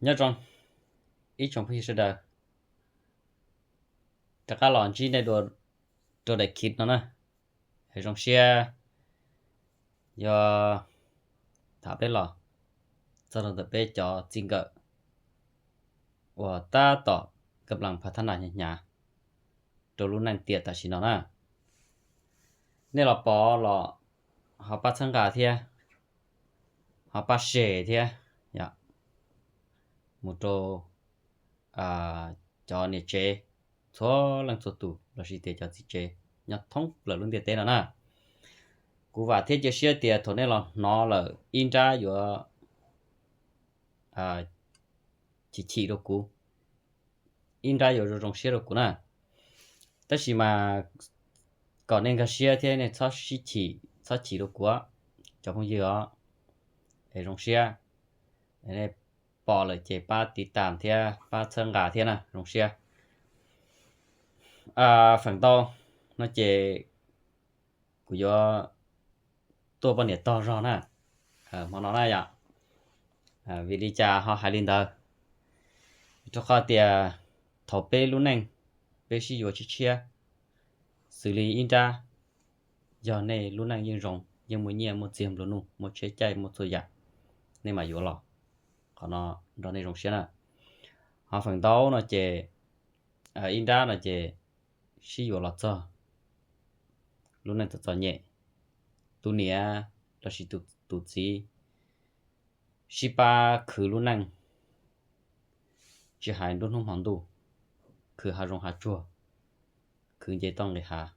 Nyob zoo ib tsoom phooj ywg sawv daws, rov qab los ntsib nej dua rau daim clip no na. Zoo siab yog tham peb los txog rau ntawm peb cov txij nkawm uas tab tom kab plas phav thab nas hnyav hnyav rau lub neej tiam tam sim no na. Nej los pom los ho pab txhawb nqa thiab, ho pab share thiab, mus rau cov niam tsev txhua leej txhua tus lossis tias cov txiv tsev nyob thoob plaws lub ntiaj teb no na. Kuv vam thiab cia siab tias thaum nej los hnov lawm ib nrab yuav chim chim rau kuv, ib nrab yuav zoo zoo siab rau kuv na. Tab sis mas kom nej nkag siab thiab nej txhob sib chim, txhob chim rau kuv, cov phooj ywg os, es zoo siab. Nej pom lawm ces pab tiv tas thiab pab txhawb nqa thiab na, zoo siab. Feem ntau no ces kuv yuav tuaj poj niam tog zog na, hmo no na yom. Vim li cas ho hais li ntawd? Rau qhov tias thaum peb lub neej peb sib yuav tshiab tshiab, xws li ib nrab, yog nej lub neej yeej zoo, yeej muaj nyiaj muaj txiag nplua nuj, muaj tsheb caij muaj txhua yam, nej mam yuav los. Qhov no nrog nej zoo siab na. Ho feem ntau no ces ib nrab no ces sib yuav los txog lub neej txom txom nyem, tus niam lossis tus txiv sib pab khwv lub neej, tsis hais nruab hnub hmo ntuj, khwv hav zoov hav tsuag, khwv nce toj nqis hav,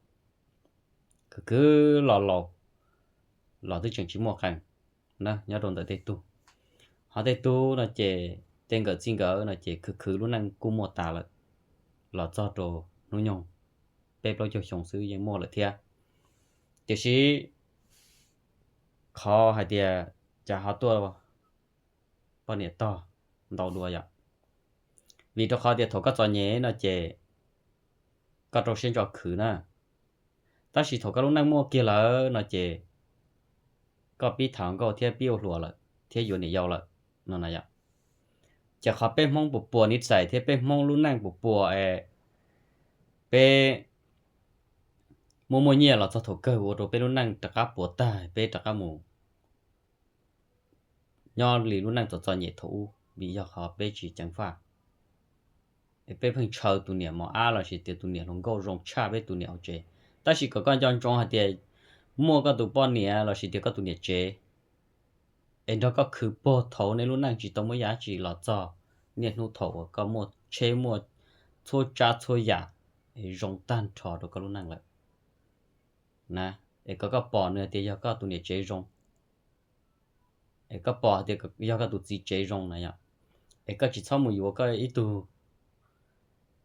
khwv khwv los laus los twb tseem tsis muaj qees na, nyob rau ntawm tej tug. Ho tej tug no ces tej nkawm txij nkawm no ces khwv khwv lub neej kuj muaj tas lawm, los txog rau hnub nyoog peb plaub caug xyoo xwb yeej muaj lawm thiab. Tiam sis qhov hais tias cas ho tuaj poj niam tog ntau dua yom? Vim rau qhov tias thaum koj txom nyem no ces koj rau siab ntso khwv na, tab sis thaum koj lub neej muaj kiag lawm no ces koj pib tham nkauj thiab pib ua hluas lawm thiab yuav niam yau lawm no na yom. Ces qhov peb Hmoob puas puas niv txais thiab peb Hmoob lub neej puas puas es peb muaj muaj nyiaj los txog thaum kawg ua rau peb lub neej rov qab puas tag, peb rov qab mus nyob li lub neej txom txom nyem thaum ub, vim yog qhov peb tsis ceev faj. Es peb pheej ntshaw tus niam mos ab lossis tias tus niam hluas nkauj zoo tshaj peb tus niam hauv tsev. Tab sis kom koj nco ntsoov hais tias muaj koj tus poj niam lossis tias koj tus niam tsev es nrog koj khwv puag thaum nej lub neej tsis tau muaj yam dab tsi los txog niaj hnub thaum uas koj muaj tsheb muaj txhua tsav txhua yam es zoo tag nrho rau koj lub neej lawm na. Es kom koj pom nws tias yog koj tus niam tsev zoo, es koj pom tias yog koj tus txiv tsev zoo na yom, es koj tsis txhob mus yuav koj ib tug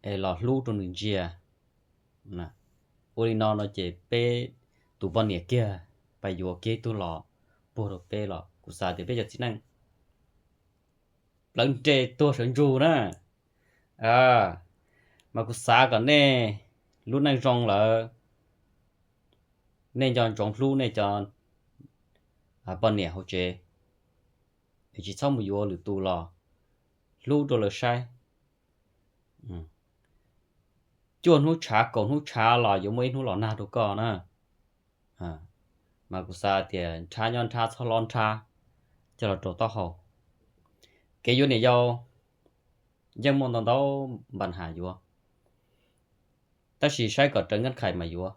es los hlub rau nws ntsia. Ua li no no ces peb tus poj niam kiag pais yuav kiag ib tug los puag rau peb los kuv xav tias peb cov txiv neej plawv nres tuag sawv ntsug na. Mas kuv xav kom nej lub neej zoo lawm, nej nco ntsoov hlub nej cov poj niam hauv tsev, es tsis txhob mus yuav lwm tus los hlub rau lawv saib. Cuaj hnub tshav kaum hnub tshav los yuav muaj ib hnub los nag rau koj na. Mas kuv xav tias nrhab nyob nrhab txhob hlob nrhab coj los rau taub hau. Kev yuav niam yau yeej muaj ntau ntau npa nham yuav, tab sis saib kom raws nkeeb khais mas yuav.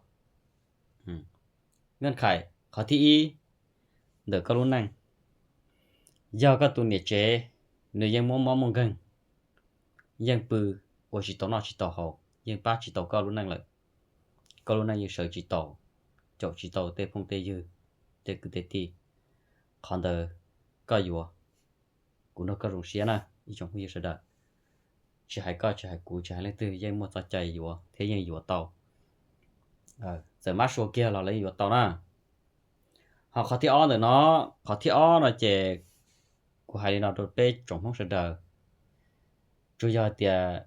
Nkeeb khais qhov thib ib ntawm koj lub neej, yog koj tus niam tsev nws yeej muaj mob muaj nkeeg, yeej pw ua tsis tau noj tsis tau haus, yeej pab tsis tau koj lub neej lawm, koj lub neej yeej sawv tsis tau, caum tsis tau tej phooj tej ywg, tej kwv tej tij, qhov ntawd koj yuav, kuv nrog koj zoo siab na ib tsoom phooj ywg sawv daws. Tsis hais koj tsis hais kuv tsis hais leej twg yeej muaj txoj cai yuav thiab yeej yuav tau. Txawm mab sua kiag los lawv yeej yuav tau na. Ho qhov thib ob ntawm no, qhov thib ob no ces kuv hais li no rau peb tsoom Hmoob sawv daws, tsuas yog tias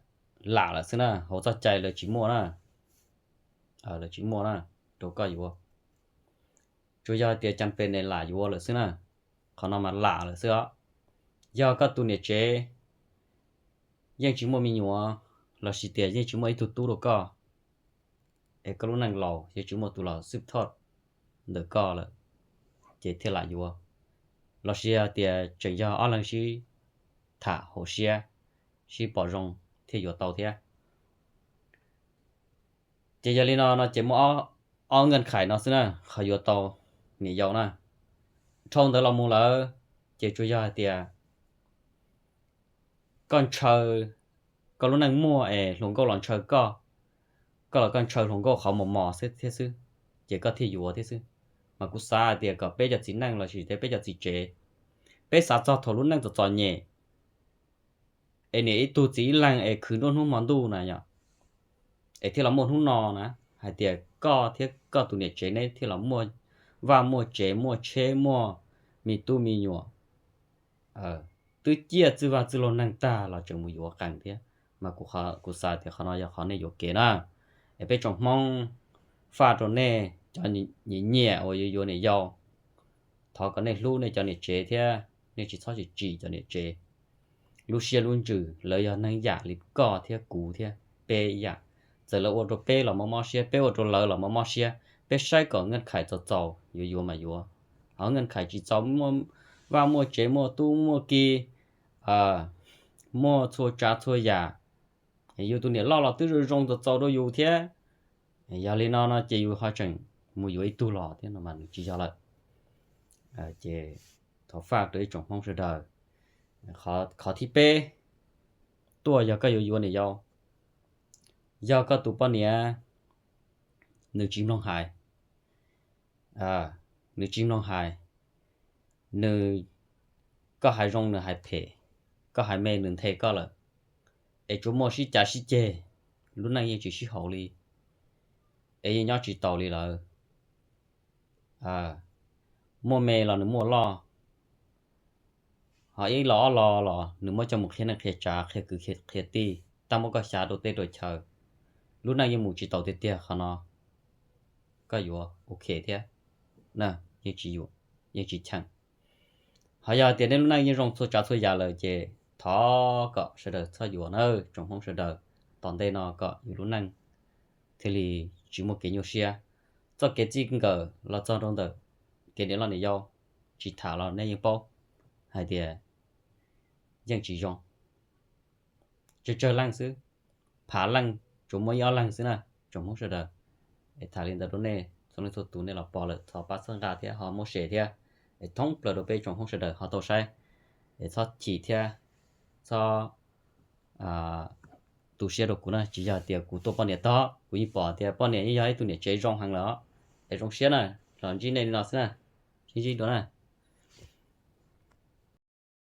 lam lawm xwb na, hauv txoj cai lawv tsis muaj na, lawv tsis muaj na, rau koj yuav. Tsuas yog tias cas pes nes lam yuav lawm xwb na, qhov no mas lam lawm xwb os. Yog koj tus niam tsev yeej tsis muaj me nyuam, lossis tias yeej tsis muaj ib tug tub rau koj, es koj lub neej laus yeej tsis muaj tus los xwb thoj ntawm koj lawm, ces thiaj lam yuav. Lossis tias tseem yog ob leeg sib tham hauv siab, sib pom zoo thiaj yuav tau thiab. Ces yog li no no ces muaj ob nkees khais no xwb na, qhov yuav tau niam yau na. Dhau ntawd los mus lawm, ces tsuas yog hais tias koj ntshaw, koj lub neej muaj es hluas nkauj los ntshaw koj, koj los koj ntshaw hluas nkauj qhov mos mos xwb thiab xwb, ces koj thiaj yuav thiab xwb. Mas kuv xav hais tias kom peb cov txiv neej lossis tias peb cov txiv tsev, peb xav txog thaum lub neej txom txom nyem, es niam ib tug txiv ib leeg es khwv nruab hnub hmo ntuj na yom, es thiaj los muaj hnub no na, hais tias koj thiab koj tus niam tsev neb thiaj los muaj vaj muaj tsev, muaj tsheb, muaj me tub me nyuam, twb ciaj txwj vaj txwj luag neeg tag los tseem mus yuav qees thiab. Mas kuv xav tias qhov no yog qhov nej yuam kev na. Es peb tsoom Hmoob faj rau nej cov nyiam nyiam uas yuav yuav niam yau, thov kom nej hlub nej cov niam tsev thiab nej tsis txhob tsim tsim cov niam tsev. Lub siab lub ntsws lawv yog neeg yam li koj thiab kuv thiab peb ib yam. Txawm lawv ua rau peb los mob mob siab, peb ua rau lawv los mob mob siab, peb saib kom nkees khais txaus txaus yuav yuav mas yuav. Ho nkees khais tsis txaus, muaj vaj muaj tsev, muaj tub muaj ki, muaj txhua tsav txhua yam, yus tus niam loj los twb zoo zoo txaus txaus rau yus thiab. Yog li no no ces yus ho tseem mus yuav ib tug los thiab no mas nws tsis yog lawm. Ces thov faj rau ib tsoom Hmoob sawv daws. Qhov thib peb tuaj yog koj yuav yuav niam yau, yog koj tus poj niam nws tsis mloog hais, nws tsis mloog hais, nws, koj hais zoo nws hais phem, koj hais me nws nthe koj lawm, es tsuas muaj sib cav sib ceg, lub neej yeej tsis sib haum li, es yeej nyob tsis taus li lawm. Muaj me los nws muaj loj, ho ib los ob los los nws muab coj mus qhia neej qhia tsav, qhia kwv qhia tij, tag muab koj xyav rau teb rau chaw, lub neej yeej mus tsis taus tiag tiag. Qhov no koj yuav ok thiab, yeej tsis yuam, yeej tsis cheem. Ho yog tias nej lub neej yeej zoo txhua tsav txhua yam lawm ces thov kom sawv daws txhob yuav na tsoom Hmoob sawv daws. Tom ntej no kom yus lub neej thiaj li tsis muaj kev nyuaj siab. Txoj kev txij nkawm los txog rau ntawm kev niam loj niam yau, tsis tham los nej yeej paub hais tias yeej tsis zoo. Tsawg tsawg leej xwb, phav leej tsuas muaj ib ob leeg xwb na tsoom Hmoob sawv daws. Es tham li ntawd rau nej txhua leej txhua tus, nej los pom lawm thov pab txhawb nqa thiab ho muab share thiab, es thoob plaws rau peb tsoom Hmoob sawv daws ho tau saib, es txhob chim thiab txhob tu siab rau kuv na. Tsis yog tias kuv tua poj niam tog, kuv yeej pom tias poj niam yeej yog ib tug niam tsev zoo heev lawm os. Es zoo siab na, los ntsib nej li no xwb na, sib ntsib dua na.